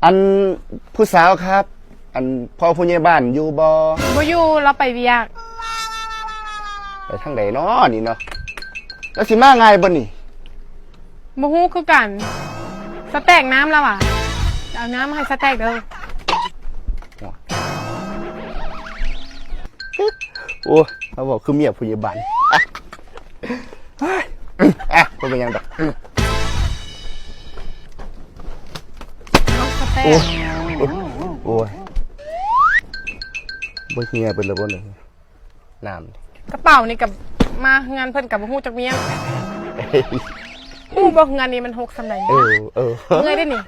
ອັນ ຜູ້ສາວຄັບ ອັນ ພໍ່ຜູ້ໃຫຍ່ບ້ານຢູ່ບໍ່? ບໍ່ຢູ່, ລາວໄປວຽກ. ໄປທາງໃດນໍນີ້ນໍ? ລາວຊິມາງ່າຍບໍ່ນີ້? ບໍ່ຮູ້ຄືກັນ. ສະແຕັກນ້ຳລາວຫວາ? ເອົານ້ຳໃຫ້ສະແຕັກເດີ. ໂອ້ຍ ມາເວົ້າຄືເມຍຜູ້ໃຫຍ່ບ້ານ. ບໍ່ເປັນຫຍັງດອກ. ໂອ້ຍ ໂອ້ຍ ບໍ່ເຫື່ອເບິດແລ້ວບໍ່ນີ້ ນ້ຳ. ກະເປົານີ້ກະມາເຮືອນເພິ່ນກະບໍ່ຮູ້ຈັກມ້ຽນ. ຮູ້ບໍ່ເຮືອນນີ້ມັນຮົກສ່ຳໃດ? ເອີ ເອີ ເມື່ອຍເດ້ນີ້.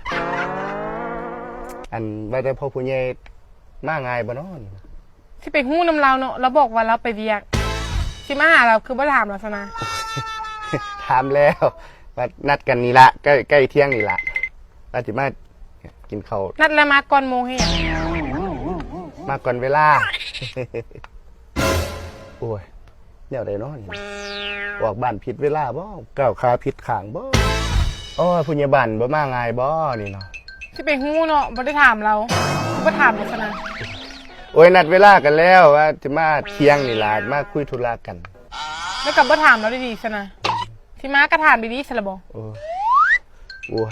ອັນ ວ່າແຕ່ພໍ່ຜູ້ໃຫຍ່ມາງ່າຍບໍ່ນໍ? ຊິໄປຮູ້ນຳລາວເນາະ, ລາວບອກວ່າລາວໄປວຽກ. ຊິມາຫາລາວຄືບໍ່ຖາມລາວຊັ້ນນະ? ຖາມແລ້ວ ວ່ານັດກັນນີ້ລະ ໃກ້ ໃກ້ທ່ຽງນີ້ລະ ວ່າຊິມາກິນເຂົ້າ. ນັດແລ້ວມາກ່ອນໂມງເຮັດຫຍັງ? ມາກ່ອນເວລາ. ໂອ້ຍ ແນວໃດເນາະນີ້? ອອກບ້ານຜິດເວລາບໍ່? ກ້າວຂາຜິດຂ້າງບໍ່? ໂອ້ຍ ຜູ້ໃຫຍ່ບ້ານບໍ່ມາງ່າຍບໍ່ນີ້ເນາະ? ຊິໄປຮູ້ເນາະ, ບໍ່ໄດ້ຖາມລາວ. ຄືບໍ່ຖາມລາວຊັ້ນນະ? ໂອ້ຍ ນັດເວລາກັນແລ້ວ ວ່າຊິມາທ່ຽງນີ້ລະ ມາຄຸຍທຸລະກັນ. ແລ້ວກໍບໍ່ຖາມລາວດີໆຊັ້ນນະ? ຊິມາກໍຖາມດີໆຊັ້ນລະບໍ່? ໂອ້ຍ ໂອ້ຍ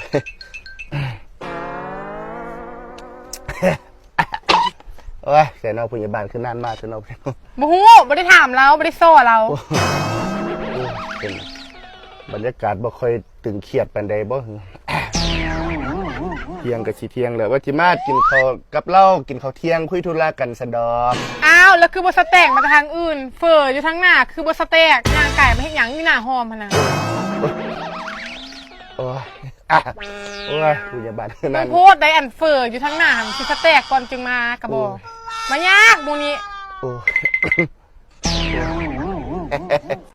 ໂອ້ຍ ແຊນອລຜູ້ໃຫຍ່ບ້ານຄືນານມາແຊນອລ. ບໍ່ຮູ້, ບໍ່ໄດ້ຖາມລາວ, ບໍ່ໄດ້ສໍລາວ. ໂອ້ຍ ເປັນບັນຍາກາດບໍ່ຄ່ອຍຕຶງຄຽດປານໃດບໍ່? ທ່ຽງກໍຊິທ່ຽງແລ້ວ ວ່າຊິມາກິນເຂົ້າກັບລາວ, ກິນເຂົ້າທ່ຽງ ຄຸຍທຸລະກັນຊັ້ນດອກ. ອ້າວ ແລ້ວຄືບໍ່ສະແຕັກມາແຕ່ທາງອື່ນ? ເຝີຢູ່ທາງໜ້າ ຄືບໍ່ສະແຕັກ? ຍ່າງກາຍມາເຮັດຫຍັງຢູ່ໜ້າຫ້ອມຫັ້ນນະ? ໂອ້ຍ ໂອ້ຍ ຜູ້ໃຫຍ່ບ້ານຄືນານ. ມັນໂພດໃດ ອັນເຝີຢູ່ທາງໜ້າຫັ້ນ ຊິສະແຕັກກ່ອນຈຶ່ງມາກະບໍ່? ໂອ້ຍ ມາຍາກໝູ່ນີ້. ໂອ້ຍ.